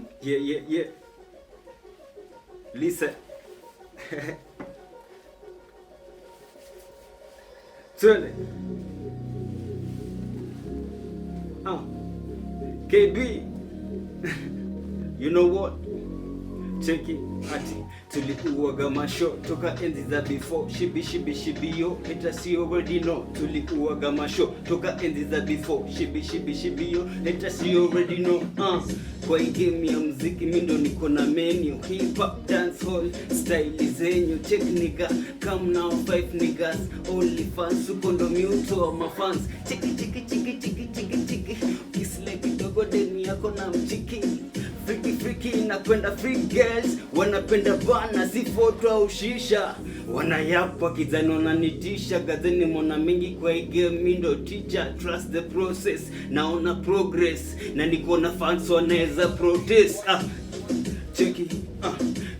Yeah. Listen. Twende. KB. You know what? Cheki ati tuliuaga masho toka enzi za before, shibi shibi shibi yo, haters you already know. Tuliuaga masho toka enzi za before, shibi shibi shibi yo, haters you already know. Kwa hii game ya muziki mi ndo niko na menu, hip hop, dance hall style zenyu. Check nigga, come now, five niggas only fans, uko ndo muto wa mafans. Cheki cheki cheki cheki cheki cheki, kisle kidogo deni yako na mchiki freaky freaky, napenda free girls, wanapenda bana, si foto au shisha, wanayapa kijana wananitisha, gazeni mona mingi kwa hii game, mi ndo teacher, trust the process, naona progress na niko na fans wanaweza protest. Ah, cheki, ah,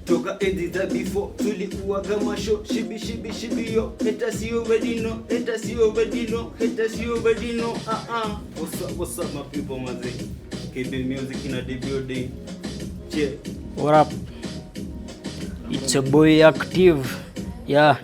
toka enzi za before tulikuwa kama show, shibi shibi shibi yo, haters you already know, haters you already know, haters you already know. Ah ah, what's up, what's up my people, manze, KB Music in the building. Che. What up? It's a boy Active. Yeah.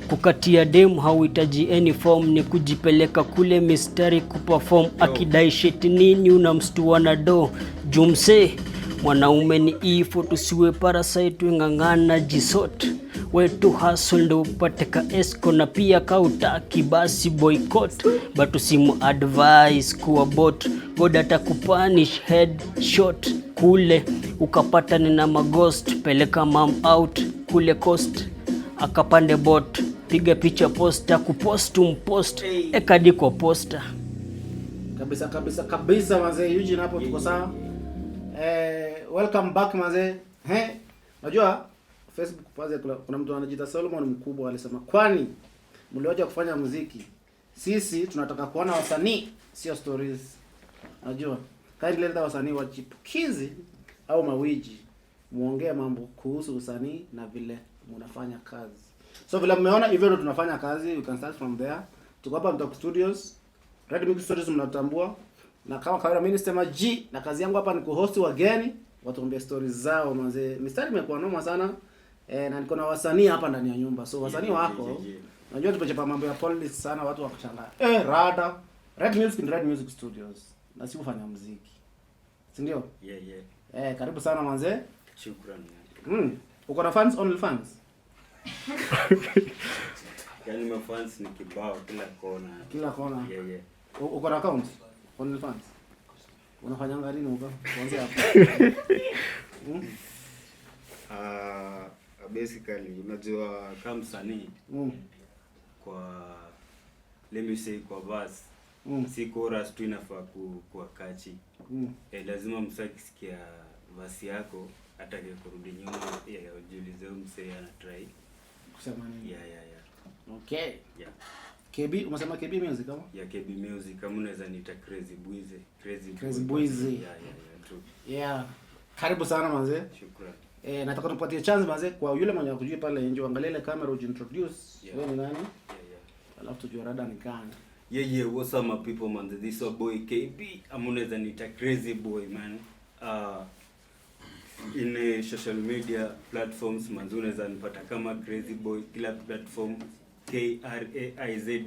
Kukatia dem hauhitaji any form, ni kujipeleka kule mistari kuperform. Akidai shit nini unamstua na do jumse, mwanaume ni ifo, tusiwe parasite, weng'ang'ana jisot wetu, hustle ndo upate ka esco, na pia kautaki basi boycott, but usimu advice kuwa bot, God atakupunish head shot kule ukapata nina maghost, peleka mam out kule coast akapande bot, piga picha posta, kupost umpost, ekadi kwa posta. Kabisa kabisa kabisa manze, Eugene, hapo tuko sawa. Eh, welcome back manze. He? Unajua Facebook kwanza kuna mtu anajiita Solomon Mkubwa alisema, "Kwani mliwacha kufanya muziki? Sisi tunataka kuona wasanii, sio stories." Unajua? Kindly leta wasanii wa chipukizi au mawiji muongee mambo kuhusu usanii na vile mnafanya kazi. So vile mmeona hivyo ndio tunafanya kazi, we can start from there. Tuko hapa Mtalk Studios. Red Mix Studios mnatambua. Na kama kawaida mimi nisema G na kazi yangu hapa ni kuhost wageni watuambie stories zao manze. Mistari imekuwa noma sana. Eh, na niko na wasanii hapa ndani ya nyumba. So wasanii wako. Najua tumechapa mambo ya politics sana, watu wakashangaa. Eh, rada. Red Music ni Red Music Studios. Na si kufanya muziki. Si ndio? Yeah. Eh, karibu sana manze. Shukran. Uko na fans, only fans? Yaani mafans ni kibao kila kona. Kila kona. Yeah. Uko na account? Only fans? Unafanyanga nini huko? Kuanzia hapo. Basically unajua kama msanii kwa, let me say, kwa verse, si chorus tu inafaa kuwa catchy. Eh, lazima msee akisikia verse yako atake kurudi nyuma ya ujiulize huyu msee ana try Kusema nini? Yeah. Okay. Yeah. KB, umesema KB Music kama? Ya KB Music, kama unaweza niita Crazy Bwize, Crazy Crazy Boy. Bwize. Yeah, true. Yeah. Karibu sana manze. Shukran. Eh, nataka tupatie chance manze kwa yule mwenye akujui pale nje, uangalie ile kamera ujiintroduce. Wewe ni nani? Yeah. Alafu tujue rada ni gani. Yeah, what's up my people man? This is your boy KB. I'm unaweza niita Crazy Boy man. In social media platforms manze unaweza nipata kama Crazy Boy kila platform, KRAIZY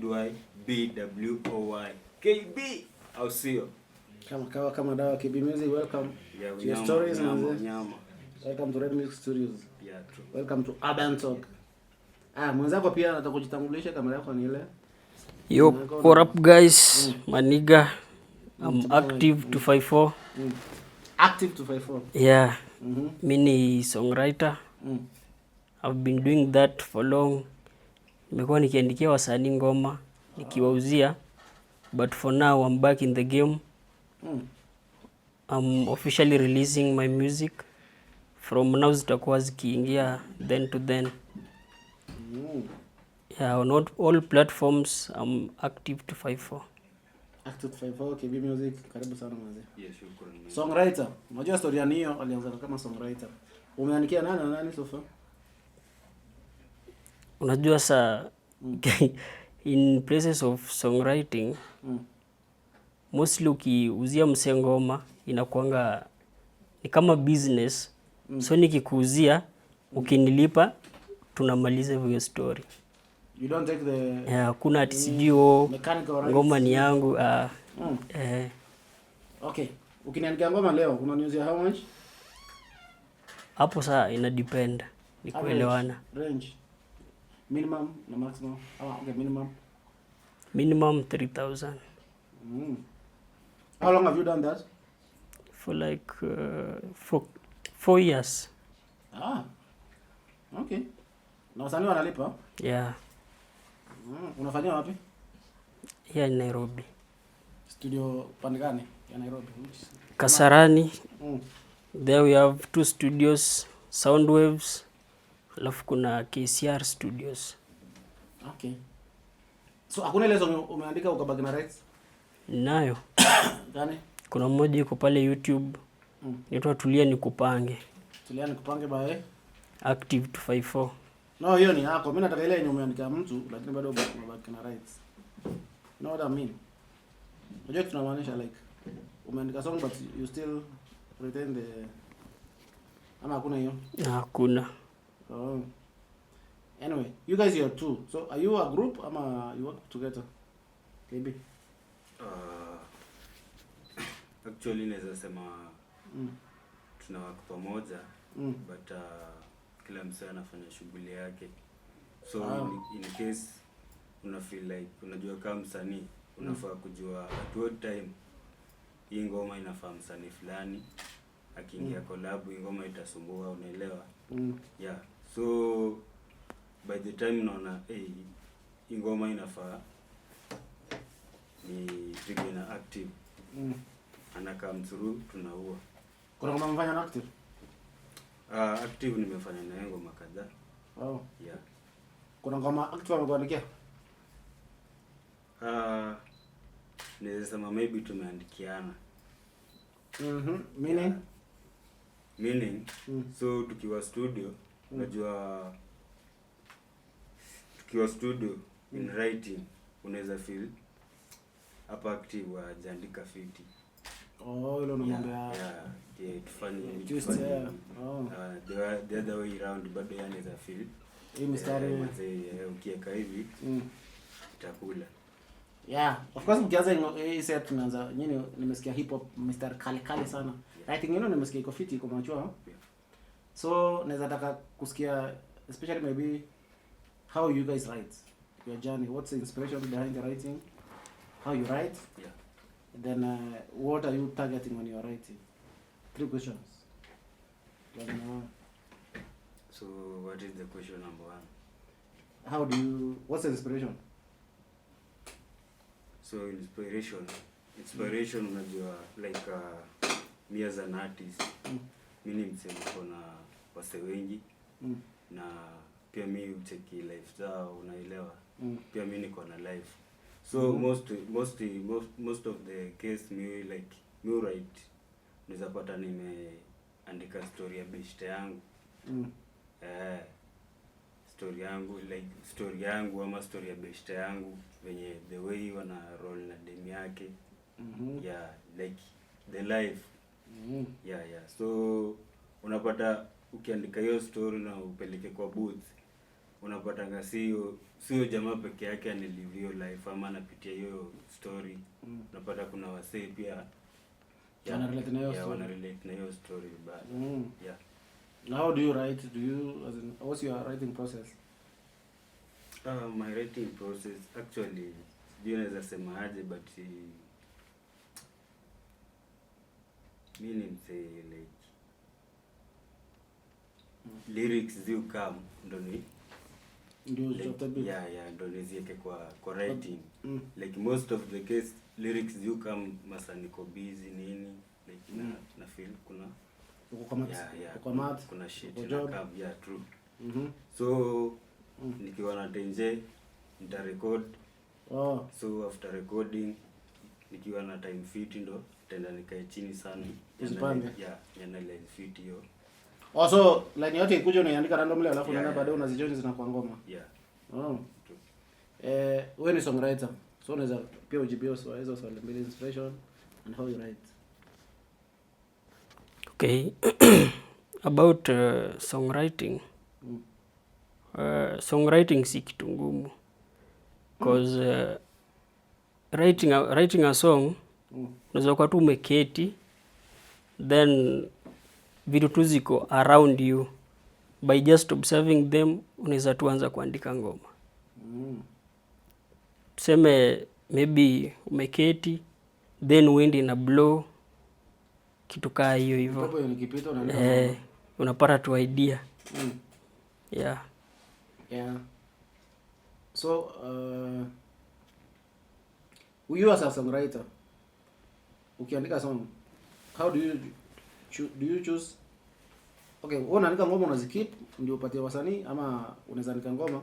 BWOY KB, au sio? Kama kawa kama dawa. KB Music, welcome Yeah, to your unyama, stories unyama, manze. unyama. Welcome to Red Music Studios. Yeah, true. Welcome to Urban Talk. Ah, mwenzako pia anataka kujitambulisha, kamera yako ni ile. Yo, what up guys? Maniga. I'm Active 254. Active 254. Yeah. Mi ni songwriter. I've been doing that for long. Nimekuwa nikiandikia wasanii ngoma, nikiwauzia. But for now I'm back in the game. I'm officially releasing my music. From now zitakuwa zikiingia then to then. Yeah, on all platforms I'm Active 254. Active 254, KB Music, karibu sana manze. Yeah, shukran man. Songwriter. Unajua story ya Nio alianza kama songwriter. Umeandikia nani na nani so far? Unajua sa in places of songwriting, mostly ukiuzia msee ngoma inakuanga Ni kama business. So nikikuuzia, ukinilipa, tunamaliza hiyo story. You don't take the Yeah, hakuna ati sijui, oh, mechanical rights. ngoma ni yangu. Eh. Okay. Ukiniandikia ngoma leo, unaniuzia how much? Hapo saa ina depend, ni Average kuelewana. Range. Minimum na maximum. Ah, okay, minimum. Minimum 3000. How long have you done that? For like 4 years. Ah. Okay. Na wasanii wanalipa? Yeah. Unafanyia wapi? Here in Nairobi. Studio pande gani ya Nairobi? Kasarani. There we have two studios, Soundwaves, alafu kuna KCR Studios. Okay. So hakuna ile song umeandika ukabaki na rights? Nayo. Gani? Kuna mmoja iko pale YouTube. Inaitwa Tulia Nikupange. Tulia Nikupange by Active 254. No, hiyo ni yako. Mimi nataka ile yenye umeandika mtu lakini bado unabaki na rights. You know what I mean? Unajua tunamaanisha like umeandika song but you still retain the, ama hakuna hiyo? Hakuna. Oh. Anyway, you guys, you're two. So are you a group ama you work together? KB. Actually naweza sema tuna work pamoja, but kila msee anafanya shughuli yake, so in case una feel like, unajua kama msanii unafaa kujua at what time hii ngoma inafaa msanii fulani akiingia collab, hii ngoma itasumbua, unaelewa? Mm. Yeah, so by the time naona, hey, hii ngoma inafaa ni pige na Active, ana come through, tunaua. Kuna ngoma umefanya na Active? Active nimefanya naye ngoma kadhaa. Oh. Yeah. Kuna ngoma Active amekuandikia? Naweza sema maybe tumeandikiana. Meaning? Meaning, so tukiwa studio, unajua tukiwa studio, in writing unaweza feel hapa Active hajaandika fiti. Oh, ile unamwambia. Yeah, tufanye hivi, Twist, tufanye yeah. hivi. Oh. The other way round bado yeye anaweza feel Hii mistari. Eh, manze, ukiweka hivi itakula. Yeah, of course mkianza hii set tunaanza nyinyi, nimesikia hip hop mistari kali kali sana. Writing yenu nimesikia iko fiti, iko mature. Yeah. So naweza taka kusikia especially maybe how you guys write. Your journey, what's the inspiration behind the writing? How you write? Yeah. Then what are you targeting when you are writing? Three questions. Then, So what is the question number one? How do you what's the inspiration? So inspiration, unajua like me as an artist, mi ni msee niko na wase wengi na pia mi ucheki life zao, unaelewa? Pia mi niko na life, so most of the case mi like mi write, unaweza pata nimeandika story ya beshte yangu, eh, story yangu, like story yangu ama story ya beshte yangu, venye the way wana roll na dem yake, yeah, like the life. Yeah, so unapata ukiandika hiyo story na upeleke kwa booth, unapatanga sio jamaa peke yake analive hiyo life ama anapitia hiyo story. Unapata kuna wasee pia Wana relate na hiyo yeah, story. Wana relate na hiyo story vibaya. Yeah. Now how do you write? Do you, as in, what's your writing process? My writing process actually, sijui naweza sema aje, but mi ni msee like lyrics zi come ndo ni Ndio like, utafute beat. Yeah, ndo nizieke kwa writing. Like most of the case lyrics zi come masaa niko busy nini, like na feel kuna Uko kwa mat. Yeah, Uko kwa mat. kuna shit Uko ina job. come, yeah, true. So nikiwa na tenje nita record. Oh. So after recording, nikiwa na time fit, ndo tenda nikae chini sana Uzipange. Yeah, nianalyze fit hiyo. Oh, so line yote ikuja unaiandika randomly alafu Yeah, unaenda yeah. baadaye unazijoin zinakuwa ngoma. Yeah. Oh. True. Eh, wewe ni songwriter. So unaweza pia ujibie hizo swali mbili, inspiration and how you write. Okay. About songwriting. Songwriting si kitu ngumu. 'Cause writing a song, unaweza kuwa tu umeketi, then vitu tu ziko around you, by just observing them unaweza tu anza kuandika ngoma. Tuseme maybe umeketi, then wind ina blow, kitu kaa hiyo hivyo. Upepo ikipita unaandika. Eh, unapata tu idea. Yeah. Yeah. So, you as a songwriter, ukiandika song, how do you choose? Okay, wewe unaandika ngoma unazikeep ndio upatie wasanii, ama unaweza andika ngoma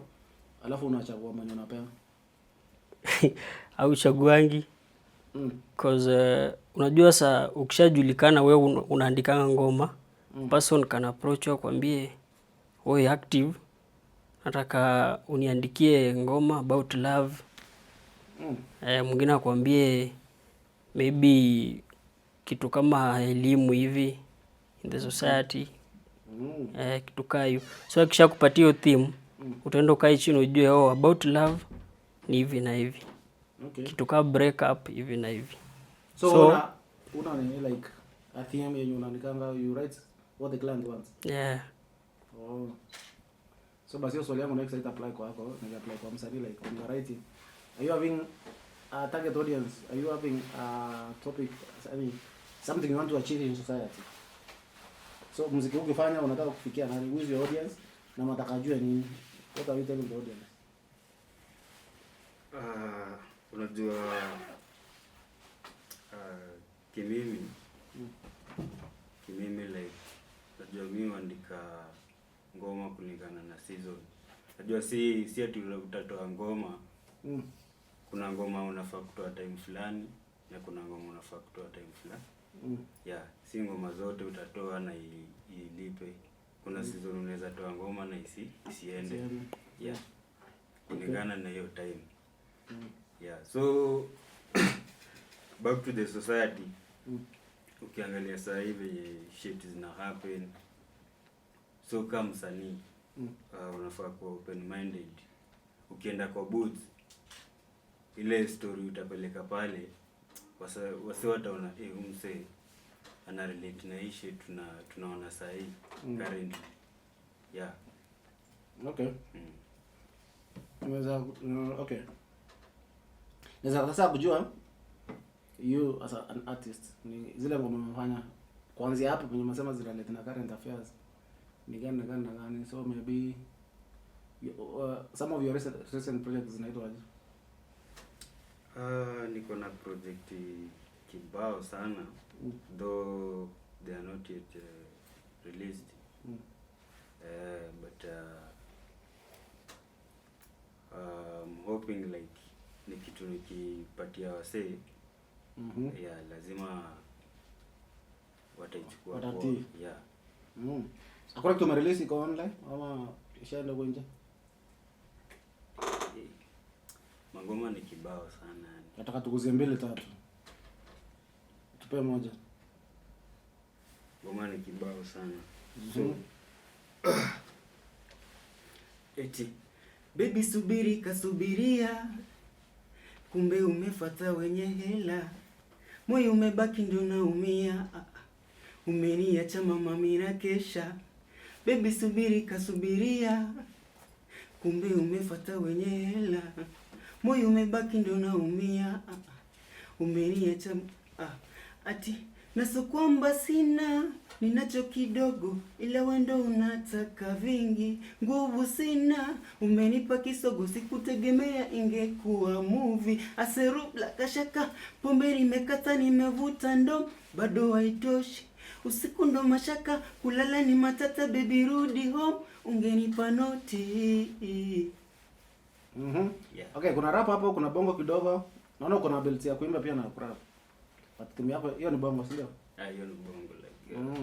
alafu unachagua mwenye unapewa? Au chaguangi. 'Cause unajua saa ukishajulikana wewe unaandikanga ngoma, person can approach you akwambie, "Oi Active, nataka uniandikie ngoma about love." Eh, mwingine akwambie maybe kitu kama elimu hivi in the society. Eh, kitu kaa hiyo. So akisha kupatia hiyo theme, utaenda ukae chini ujue, oh, about love ni hivi na hivi. Kitu kaa break up hivi na hivi. So, una nini, like a theme yenye unaandikanga, you write what the client wants? Yeah. Oh. So basi hiyo swali yangu next ita apply kwako, ni apply kwa msanii. Like, when you are writing, are you having a target audience? Are you having a topic, I mean, something you want to achieve in society? So muziki ukifanya, unataka kufikia nani? Who is your audience? Na unataka ajue nini? What are you telling the audience? Unajua, kimimi like, unajua mi huandika ngoma kulingana na season. Najua si ati utatoa ngoma, kuna ngoma unafaa kutoa time fulani na kuna ngoma unafaa kutoa time fulani. Yeah, si ngoma zote utatoa na ilipe. Kuna season unaweza toa ngoma na isiende. Isiende. Yeah, kulingana na hiyo time. Yeah, so back to the society, ukiangalia saa hii venye shit zina happen, so kama msanii, unafaa kuwa open minded. Ukienda kwa booth, ile story utapeleka pale, wase wataona, eh, huyu msee ana relate na hii shit tunaona saa hii currently. Yeah. Okay. Unaweza okay. Naweza sasa kujua, you as an artist, ni zile ngoma umefanya kuanzia hapo penye umesema zina relate na current affairs ni gani na gani na gani? So maybe some of your recent projects zinaitwa aje? Niko na project kibao sana, though they are not yet released. But I'm hoping like ni kitu nikipatia wasee, yeah, lazima wataichukua poa. Watatii. Yeah. Hakuna kitu umerelease iko online ama ishaenda huko nje? Eh, mangoma ni kibao sana yani. Nataka tuguzie mbili tatu. Tupe moja. Ngoma ni kibao sana. So eti baby subiri kasubiria, kumbe umefata wenye hela, moyo umebaki ndio naumia. Ah, ah. Umeniacha mama mina kesha. Baby subiri kasubiria, kumbe umefata wenye hela, moyo umebaki ndio naumia. Ah, ah. Umeniacha, ah. Ati naso kwamba sina, ninacho kidogo, ila wendo unataka vingi. Nguvu sina, umenipa kisogo, sikutegemea ingekuwa movie. Aserubla kashaka, pombe nimekata, nimevuta ndo bado haitoshi. Usiku ndo mashaka, kulala ni matata, baby rudi home, ungenipa noti. Yeah. Okay, kuna rap hapo, kuna bongo kidogo. Naona uko na ability ya kuimba pia na kurap. But timu yako hiyo ni bongo, si ndio? Ah, hiyo ni bongo like, yeah.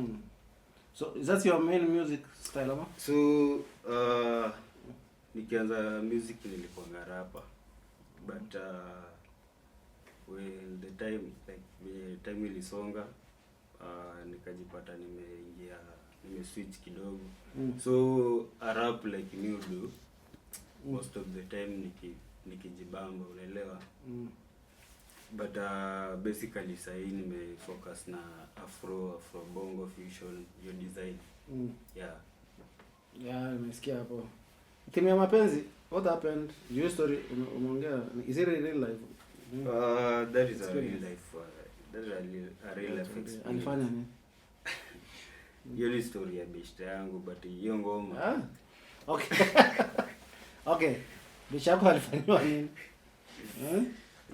So is that your main music style ama? So nikianza music nilikuwa rapper, but when the time, like, venye time ilisonga, Nikajipata nimeingia, nimeswitch kidogo. So a rap like me do most of the time nikijibamba, unaelewa? But basically sahii nimefocus na afro bongo fusion, hiyo design. Yeah. Yeah, nimesikia hapo. Timu ya mapenzi, what happened? Your story umeongea, is it real life? That is a real Experience. life, that is a real life experience. Alifanya nini? Hiyo ni story ya beshte yangu, but hiyo ngoma Ah. Okay. Okay. Bishi yako alifanyiwa nini? Eh?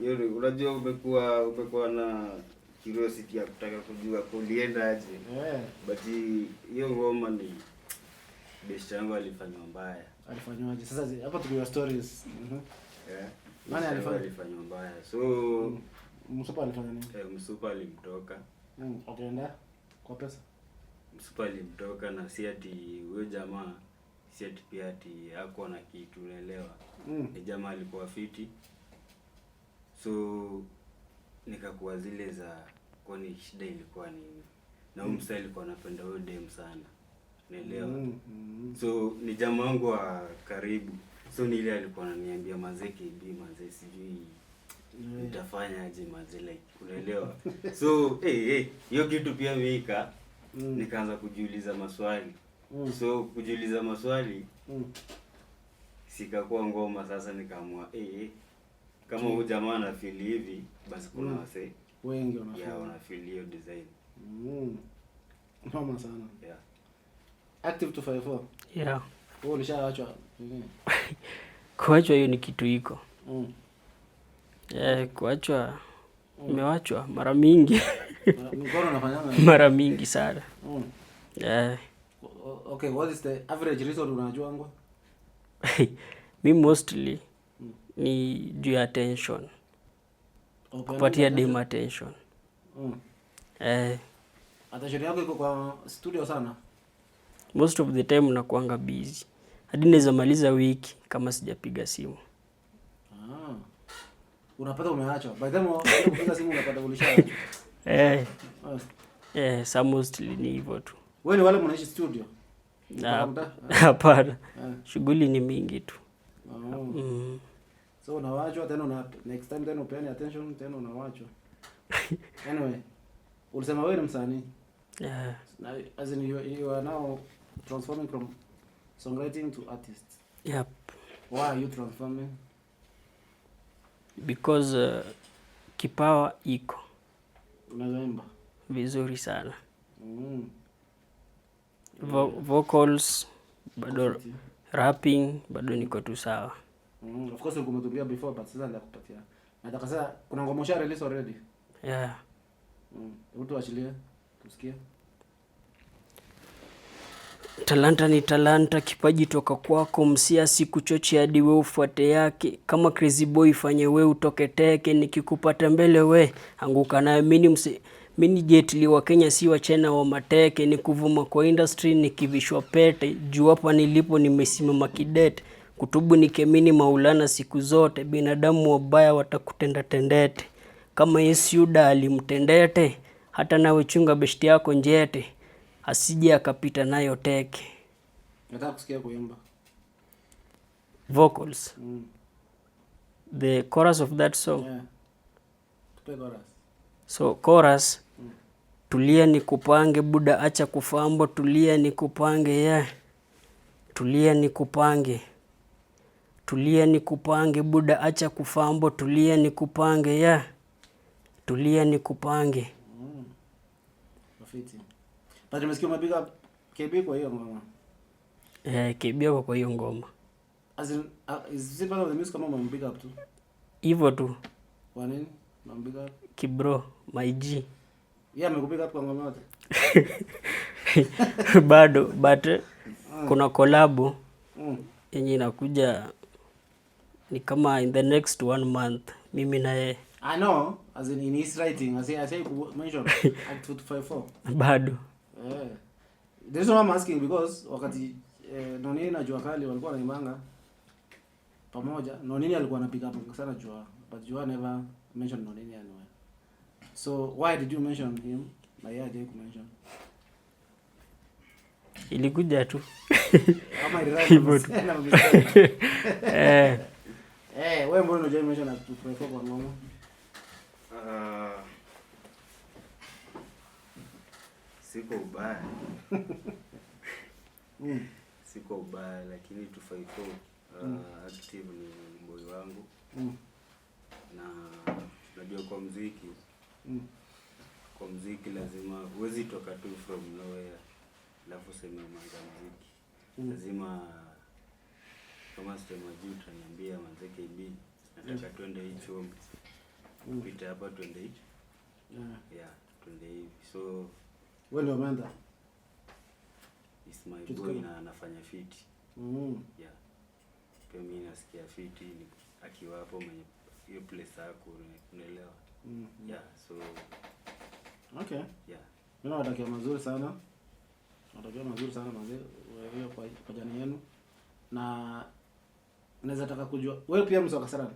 Hiyo unajua umekuwa na curiosity ya kutaka kujua kulienda aje. But hiyo ngoma ni beshte yangu alifanywa mbaya. Alifanywaje? Sasa hapo tukiwa stories. Yeah. Nani Beshte yangu alifanya? alifanywa mbaya. So Msupa alifanya nini? Eh, msupa alimtoka. Akaenda kwa pesa. Msupa alimtoka na si ati huyo jamaa, si ati pia ati hakuwa na kitu, unaelewa? Ni jamaa alikuwa fiti. So nikakuwa zile za kwani shida ilikuwa nini? Na huyu msee alikuwa anapenda huyo dem sana. Unaelewa? So ni jamaa wangu wa karibu. So ni ile alikuwa ananiambia, "Manze KB, manze sijui nitafanya aje manze," like, unaelewa? So hey, hey, hiyo kitu pia mika nikaanza kujiuliza maswali. So kujiuliza maswali sikakuwa ngoma. Sasa nikaamua, hey, hey, kama huyu jamaa anafeel hivi, basi kuna wasee wengi wanafeel. Yeah, wanafeel hiyo design. Noma sana. Yeah. Active 254. Yeah. Wewe ulishaachwa nini? Kuachwa hiyo ni kitu iko. Eh, kuachwa, nimewachwa mara mingi. Mkono unafanyanga? Mara mingi sana. Eh. Okay, what is the average reason unajua ngwa? Mi mostly ni juu ya attention. Open Kupatia attention. dem attention. Eh. Attention yako iko kwa studio sana? Most of the time nakuanga busy. Hadi naweza maliza wiki kama sijapiga simu. Ah. Unapata umeachwa. By the time unapiga simu unapata ulishaachwa. Eh. Ah. Eh, sa mostly ni hivyo tu. Wewe ni wale mnaishi studio? Na Mtaa? hapana. Eh. Shughuli ni mingi tu. Oh. So unawachwa tena, una next time tena upeane attention tena unawachwa. Anyway, ulisema wewe ni msanii. Yeah. Now, as in you are now transforming from songwriting to artist. Yep. Why are you transforming? Because kipawa iko. Unaweza imba? Vizuri sana. Vocals bado, rapping bado niko tu sawa. Of course ulikuwa umetuambia before, but sasa nitakupatia. Nataka sasa, kuna ngoma usha release already? Yeah. Hebu tuachilie tusikie. Talanta ni talanta, kipaji toka kwako, msiasi kuchoche hadi we ufuate yake. Kama crazy boy fanye we utoke teke, nikikupata mbele we anguka nayo. Mini mse, mini Jet Li wa Kenya, si wa China wa mateke, ni kuvuma kwa industry nikivishwa pete. Juu hapa nilipo nimesimama kidete, kutubu nikemini Maulana siku zote, binadamu wabaya watakutenda tendete. Kama Yesu Yuda alimtendete, hata nawe chunga beshti yako njete, asije akapita nayo teke. Nataka kusikia kuimba. Vocals. The chorus of that song. Yeah. Tupe chorus. So chorus, tulia nikupange buda, acha kufambo, tulia nikupange, yeah. Tulia nikupange. Tulia nikupange buda, acha kufambo, tulia nikupange, yeah. Tulia nikupange. Rafiti. But nimesikia umepiga KB kwa hiyo ngoma. Eh, KB ako kwa hiyo ngoma. As in, is it part of the music kama umempiga up tu? Hivyo tu. Kwa nini? Umempiga up? Kibro, my G. Yeye amekupiga up kwa ngoma yote? Bado, but kuna collab yenye inakuja ni kama in the next one month mimi na yeye. I know, as in his writing, as I mentioned at 254. Bado. Yeah. The reason I'm asking because wakati Nonini na Jua Kali walikuwa wanaimbanga pamoja, Nonini alikuwa anapiga up sana Jua, but Jua never mentioned Nonini anywhere. So why did you mention him? Na yeye hajai kumention. Ilikuja tu. Ama ilirhyme Hivyo tu. na mistari. Eh, Eh, wewe mbona hujai mention na 254 kwa ngoma? Ah, siko ubaya. Siko ubaya, lakini 254 Active ni boy wangu na najua kwa mziki, kwa mziki lazima, huwezi toka tu from nowhere alafu useme umeanza mziki. Lazima kama sema juu utaniambia, "Manze KB, nataka twende hii chuo, pita hapa, twende hichi." Yeah, twende hivi, so Wewe ndio mentor. It's my Kitu boy kama- na anafanya fiti. Yeah, pia mi nasikia fiti akiwa hapo mwenye hiyo place yako, unaelewa? Yeah, so Okay. yeah. Mimi nawatakia mazuri sana. Nawatakia mazuri sana mazee wewe kwa journey yenu. Na naweza taka kujua wewe pia mso wa Kasarani.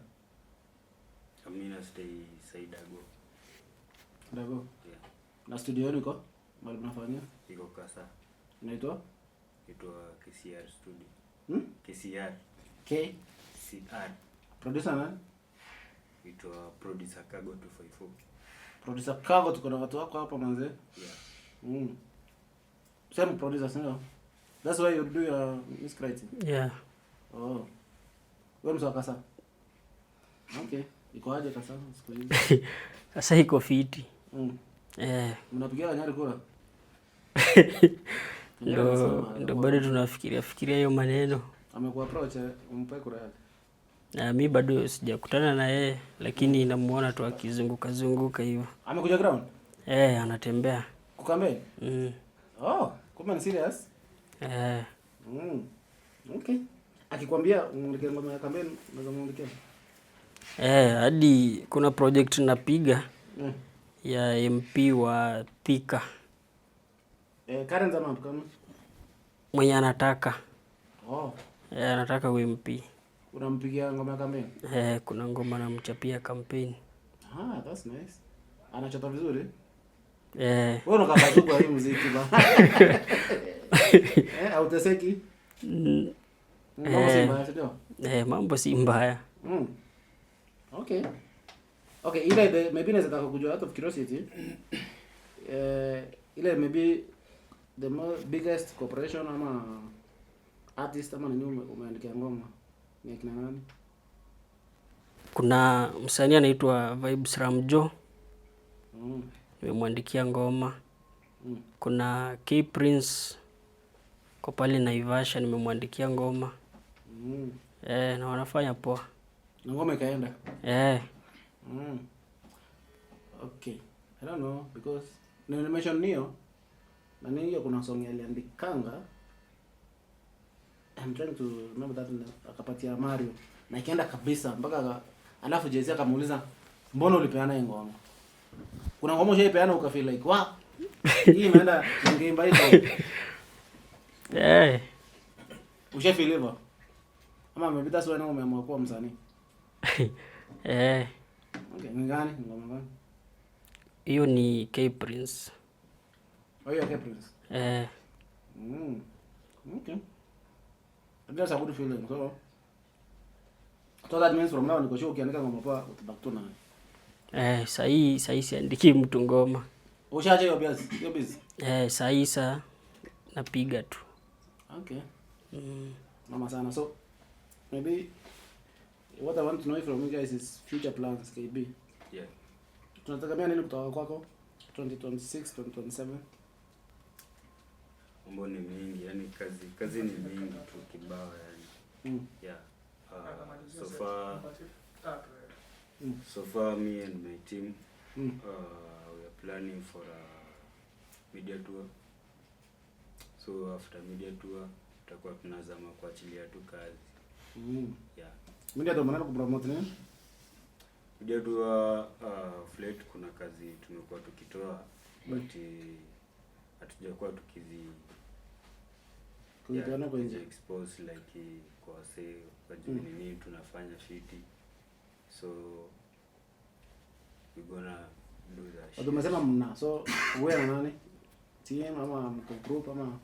Mi na stay side Dago. Dago. Yeah. Na studio yenu iko mahali mnafanyia? Iko Kasa. Inaitwa? Itwa KCR Studio. Hmm? KCR. K CR. Producer nani? Itwa producer Kago 254. Producer Kago, tuko na watu wako hapa manze. Yeah. Same producer, sio? That's why you do your music writing. Yeah. Oh. Wewe mso wa Kasa. Okay. Iko aje Kasa siku hizi? Sasa iko fiti. Eh, Mnapigia Kanyari kura? Ndo bado tunafikiria fikiria hiyo maneno. Amekuwa approach umpe kura yake. Na mi bado sijakutana na yeye, lakini namuona tu akizunguka zunguka hivyo. Amekuja ground? Eh, anatembea. Kukampeni? Mm. Oh, kumbe ni serious? Eh, Okay. Akikwambia umwandikie ngoma ya kampeni, unaweza muandikia? Eh, hadi kuna project napiga ya MP wa Thika. Eh, Karen ama kama? Mwenye anataka. Oh, Eh, anataka MP. Unampigia ngoma ya kampeni? Eh, kuna ngoma namchapia kampeni. Ah, that's nice. Anachota vizuri? Eh, Wewe unakaa tu kwa hii muziki ba. Eh, hauteseki? Mambo si mbaya, si ndio? Eh, mambo si mbaya. Okay. Okay, ile maybe naweza taka kujua out of curiosity. Eh, ile maybe the biggest corporation ama artist ama nini umeandikia ngoma ni akina nani? Kuna msanii anaitwa Vibes Ramjo. Nimemwandikia ngoma. Kuna K Prince kwa pale Naivasha, nimemwandikia ngoma. Eh, na wanafanya poa. Na ngoma ikaenda. Eh, Okay. I don't know because ni mention Neo na Neo kuna song aliandikanga. I'm trying to remember that akapatia Mario na ikaenda kabisa mpaka alafu Jay-Z akamuuliza, "Mbona ulipeana hii ngoma?" Kuna ngoma ushaipeana ukafeel like, "Wa, hii imeenda, ningeimba hii song." Eh, Ushafeel hivyo? Ama maybe that's why now umeamua kuwa msanii. Eh, Okay, ni gani? Ni ngoma gani? Hiyo ni K Prince. Oh, hiyo K Prince. Eh, Okay. That's a good feeling. So that means from now niko sure ukiandika ngoma poa utabaki tu nayo. Eh, sahii siandiki mtu ngoma. Ushaacha hiyo biz, hiyo biz. Eh, sahii saa napiga tu. Okay. Mama sana. So maybe what I want to know from you guys is future plans, KB. Yeah. Tunategemea nini kutoka kwako 2026, 2027? Mambo ni mingi, yani kazi ni mingi tu kibao yani. Yeah. So far me and my team we are planning for a media tour. So after media tour tutakuwa tunazama kuachilia tu kazi. Yeah. Media tour mnaenda kupromote nini? Media tour, flat kuna kazi tumekuwa tukitoa but hatujakuwa tukizi Kuzipeana kwa nje. Expose like kwa wasee wajue ni nini tunafanya fiti, so we gonna Do that shit. Watu umesema mna. So wewe na nani? Team ama mko group ama?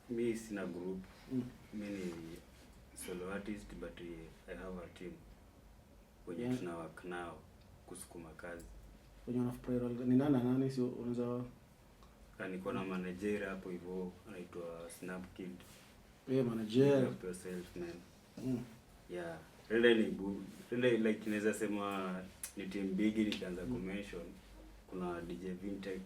Mi sina group. Mi ni solo artist, but I have a team wenye tuna work nao kusukuma kazi. Wenye wana pre-roll ni nani na nani, si unaweza? Na niko na manager hapo hivyo anaitwa Snap Kid. Wewe manager. Up yourself, man. Yeah. Rende like naweza sema ni team big nikianza kumention. Kuna DJ Vintech.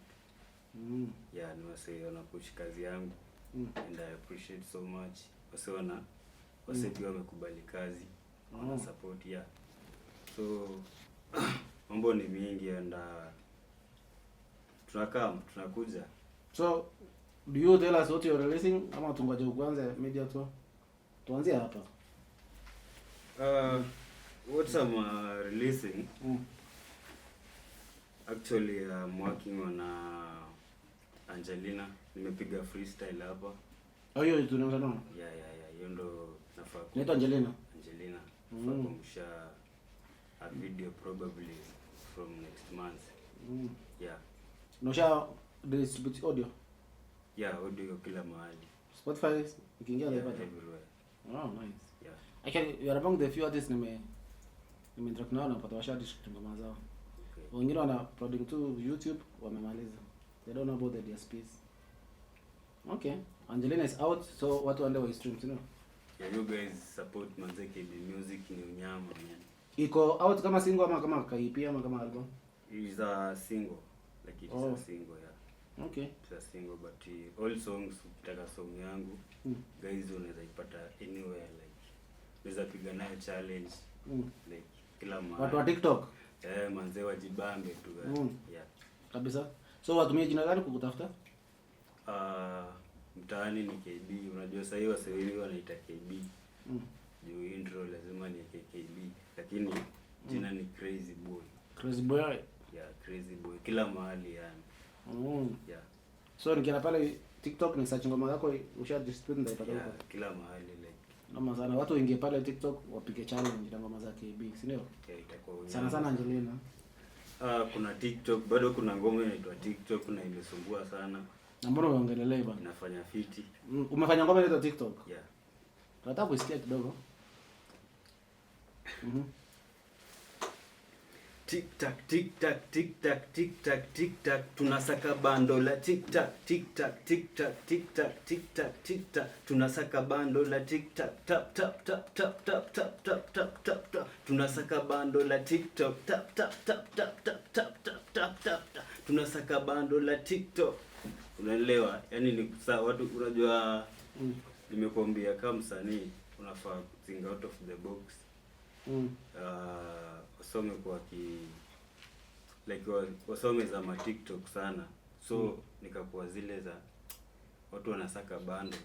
Yeah, ni wasee wanapush kazi yangu. And I appreciate so much. Wasee pia wamekubali kazi. Wana support, yeah. So mambo ni mingi and tunakuja. So do you tell us what you're releasing ama tungoje kwanza media tour? Tuanzie hapa. What I'm releasing, actually I'm working on Angelina. Nimepiga freestyle hapa. Oh, hiyo tunaanza nayo. Yeah. Hiyo ndo nafaa Inaitwa Angelina. Angelina. Nafaa kumsha a video probably from next month. Yeah. Na usha distribute audio? Yeah, audio kila mahali. Spotify ikiingia Yeah, naipata. everywhere. Oh, nice. Yeah. Actually, you are among the few artists nime interact nao napata washa distribute ngoma zao. Okay. Wengine wana uploading tu YouTube wamemaliza. They don't know about the DSPs. Okay. Angelina is out, so watu waende wa stream, you know. Yeah, you guys support manze, KB Music ni unyama, man. Iko out kama single ama kama ka EP ama kama album? It's a single. Like it's Oh. a single, yeah. Okay. It's a single, but all songs, ukitaka song yangu, guys, unaweza ipata anywhere, like unaweza piga nayo challenge like kila mahali. Watu wa TikTok. Eh, manze wajibambe tu, guys. Yeah. Kabisa. So watumie jina gani kukutafuta? Mtaani ni KB. Unajua sasa hivi wasee wengi wanaita KB. Juu intro lazima niweke KB, lakini jina ni Crazy Boy. Crazy Boy. Yeah, Crazy Boy kila mahali yani. Yeah. So nikienda pale TikTok ni search ngoma zako usha distribute nitaipata Yeah, huko. kila mahali like. Noma sana. Watu waingie pale TikTok wapige challenge na ngoma za KB, si ndio? Yeah, itakuwa unyama. Sana sana Angelina. Ah, kuna TikTok, bado kuna ngoma inaitwa TikTok na imesumbua sana. Na mbona uongelelei bana? Inafanya fiti. Umefanya ngoma inaitwa TikTok? Yeah. Tunataka kuisikia kidogo. Tik tak tik tak tik tak tik tak tik tak, tunasaka bando la tik tak tik tak tik tak tik tak tik tak tik tak, tunasaka bando la tik tak tap tap tap tap tap tap tap tap tap tap, tunasaka bando la TikTok tap tap tap tap tap tap tap tap tap tap, tunasaka bando la TikTok. Unaelewa? Yaani ni watu, unajua nimekuambia kama msanii unafaa think out of the box. Wasome kwa ki like wasome za ma TikTok sana, so nikakuwa zile za watu wanasaka bando.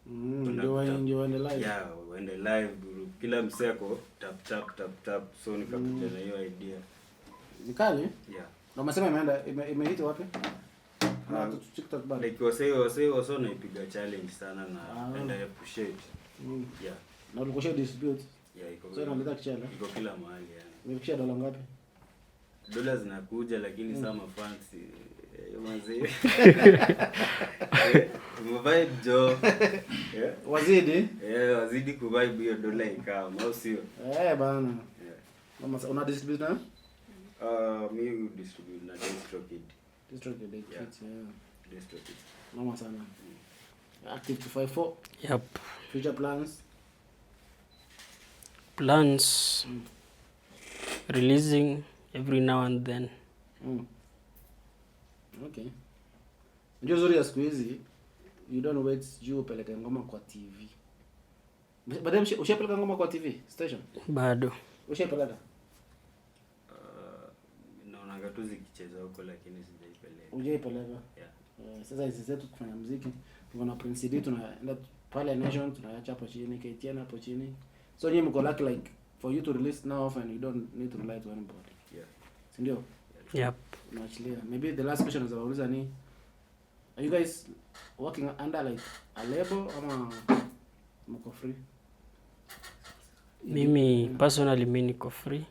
Ndio waende live. Yeah, waende live bro. Kila msee ako tap tap tap tap, so nikakuja na hiyo idea. Ni kali? Yeah. Na umesema imeenda imehit wapi? Na TikTok bado. Like wasee wanaipiga challenge sana na and I appreciate. Yeah. Na ulikuwa distribute. Yeah, iko So inaleta kichele. Iko kila mahali yani. Imefikisha dola ngapi? Dola zinakuja, lakini mm. Sama fancy manzi. Mvibe jo. Yeah. Wazidi? Eh, wazidi kuvibe hiyo dola ikama, au sio? Eh, bana. Yeah. Mama, una distribute na? Mi distribute na DistroKid. DistroKid, Yeah. yeah. DistroKid. Noma sana. Active 254. Yep. Future plans? Plans. Releasing every now and then. Okay. Unajua uzuri ya siku hizi, you don't wait juu upeleke ngoma kwa TV. Baadaye ushapeleka ngoma kwa TV station? Bado. Ushaipeleka? Naonanga tu zikicheza huko lakini sijaipeleka. Hujaipeleka? Yeah. Sasa hizi zetu kufanya muziki, tuko na Prince D, tunaenda pale Nation, tunaacha hapo chini, KTN hapo chini. So nyinyi mko lucky, like for you to release now often you don't need to rely to anybody. Yeah. Si ndio? Yep. Unaachilia. Maybe the last question naweza ni, are you guys working under like a label ama mko free? Mimi personally mi niko free.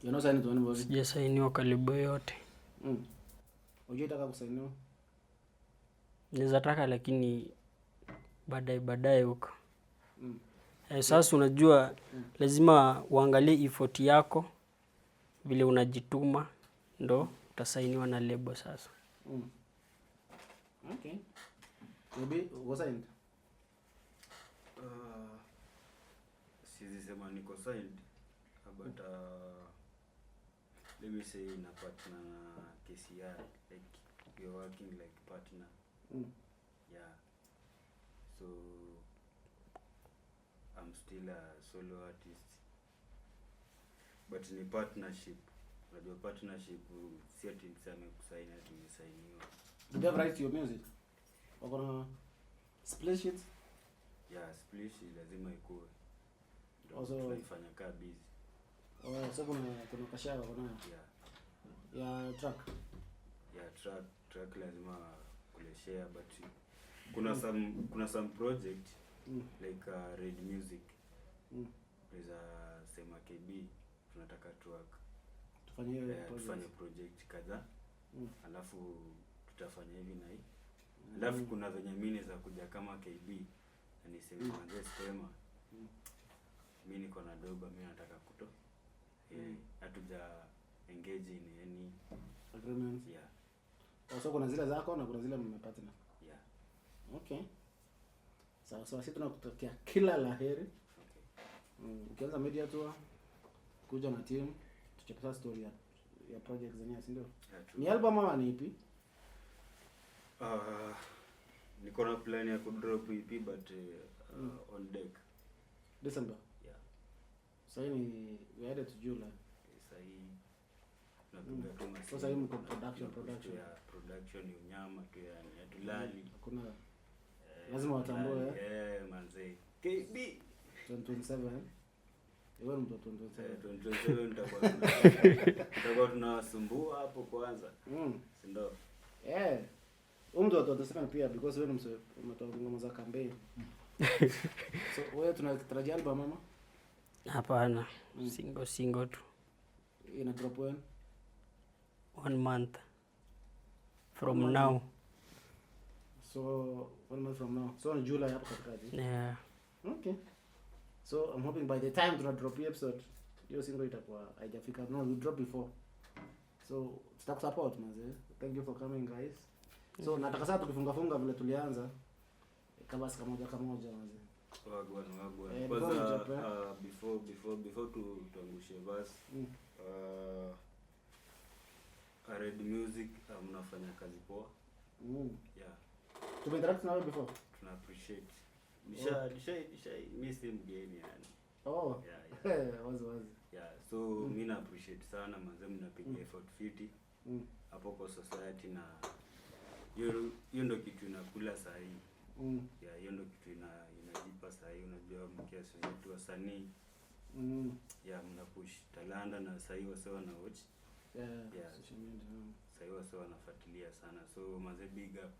You're not signed to anybody. Sijasainiwa kwa lebo yoyote. Hujaitaka kusainiwa? Naweza taka, lakini baadaye baadaye huko. Sasa unajua lazima uangalie effort yako vile unajituma, ndo utasainiwa na lebo sasa. Okay. Maybe uko signed? Siwezi sema niko signed, but let me say na partner na KCR, like we are working like partner. Yeah, so I'm still a solo artist, but ni partnership. Unajua partnership si ati niseme kusaini ati umesainiwa. Do they have rights to your music? Wako na split sheet? Yeah, split sheet lazima ikuwe. Ndio tunaifanya kaa busy. Oh, so kuna kasha wako nayo? Yeah. Ya track. Yeah, track lazima kule share, but kuna some project like Red Music. Tunaweza sema KB tunataka track. Tufanye hiyo project. Tufanye project kadhaa. Alafu tutafanya hivi na hii. Alafu kuna venye mimi naweza kuja kama KB na niseme manze sema. Mimi niko na doba, mimi nataka kuto. Hatuja engage in any agreement. Yeah. Also kuna zile zako na kuna zile mmepartner. Yeah. Okay. Sawa sawa, sisi tunakutakia kila la heri. Okay. Ukianza media tour, kuja na team, tuchapata story ya project zenyewe, si ndio? Yeah, true. Ni album ama ni EP? Niko na plan ya kudrop EP, but on deck. December. Yeah. Sasa ni we added to July. Sasa hii tunapiga tu masimu. Sasa hii mko production, Tunapush tu production. ya production ni unyama tu, yani hatulali. Hakuna. Lazima watambue, Hatulali. Manze. KB. 2027. Wewe ni mtu wa 2027. 2027 tutakuwa tunawasumbua hapo kwanza. Si ndio? Huyu mtu wa 2027 pia, because wewe ni mse umetoa ngoma za campaign. So wewe tunatarajia album mama? Hapana. Single, single tu. Ina drop when? 1 month from now. So 1 month from now. So in July hapo katikati. Yeah. Okay. So I'm hoping by the time tuna drop hii episode, hiyo single itakuwa haijafika. No, we drop before. So tutakusupport manze. Thank you for coming guys. So nataka sasa tukifunga funga vile tulianza. Kama sika moja kama moja manze. Wagwan, wagwan. Before Kwanza, we drop, eh? before tuangushe verse. Red Music, mnafanya kazi poa. Yeah. Tumeinteract na wewe before? Tuna appreciate. Nisha, mimi si mgeni yani. Oh. Yeah, yeah. Wazi wazi. Yeah, so mimi na appreciate sana manze, mnapiga effort fiti. Hapo kwa society, na hiyo ndio kitu inakula saa hii. Yeah, hiyo ndio kitu inajipa saa hii, unajua mkiasi wetu wasanii. Yeah, mna push talanta na saa hii wase wana watch. Yeah, Yeah. social media. Saa hii wase wanafuatilia sana. So manze big up.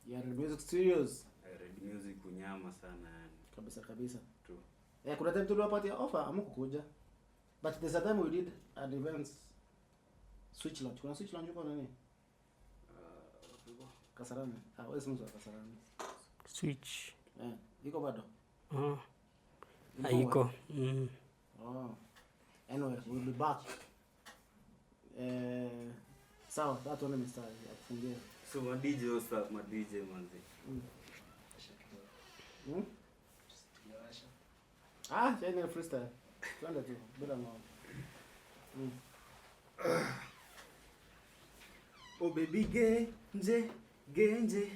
Yeah, Red Music Studios. Red Music unyama sana yani. Kabisa kabisa. True. Kuna time tuliwapatia offer hamkukuja. But there's a time we did an event Switch Lounge. Kuna Switch Lounge huko nani? Kasarani. Wewe si mtu wa Kasarani. Switch. Iko bado? Ilikuwa Haiko. wapi? Oh. Anyway, we'll be back. Sawa, sasa tuone mistari ya kufungia. So ma DJ, what's up ma DJ manze? China freestyle. Twende tu bila ngoma. Oh baby genje, genje.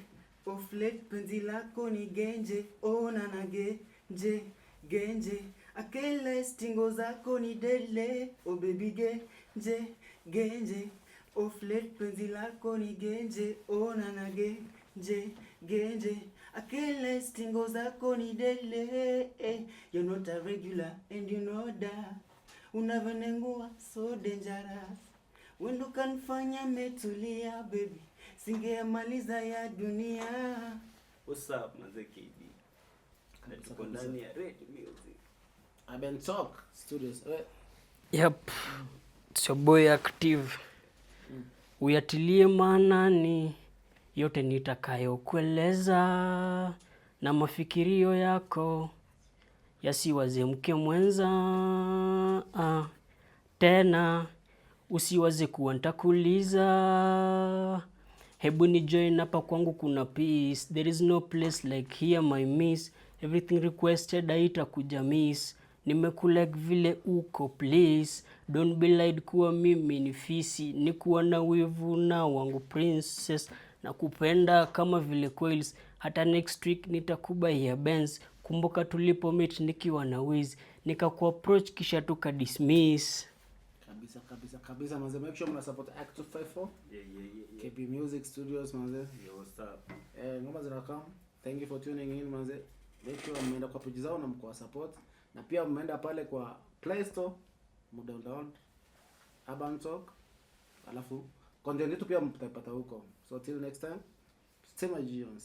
Off late penzi lako ni genje. Oh nana genje, genje. Akele stingo zako ni dele. Oh baby genje, genje. Off late penzi lako ni genje. Oh nana genje, genje. Akele stingo zako ni dele. You're not a regular and you know that. Unavyonengua so dangerous. Wendo kanifanya metulia baby. Singeamaliza ya dunia. What's up manze KB? Na tuko ndani ya Red Music. I've been Talk Studios. Yep. It's your boy Active. Uyatilie maanani yote nitakayokueleza na mafikirio yako yasiwaze mke mwenza, ah. Tena usiwaze kuwa ntakuuliza. Hebu ni join hapa kwangu kuna peace. There is no place like here, my miss. Everything requested haitakuja miss. Nimekulike vile uko, please don't be lied kuwa mimi ni fisi, ni kuwa na wivu na wangu princess na kupenda kama vile quails. Hata next week nitakubaia Benz. Kumbuka tulipo meet nikiwa na wiz, nikakuapproach kisha tuka dismiss. Kabisa kabisa kabisa manze, make sure mna support Act 254. Yeah. KP Music Studios manze. Yeah, what's up? Eh, ngoma zinakam. Thank you for tuning in manze. Make sure mmeenda kwa page zao na mko support, na pia mmeenda pale kwa Play Store mdownload Urban Talk, alafu content yetu pia mtaipata huko. So till next time, sema jioni.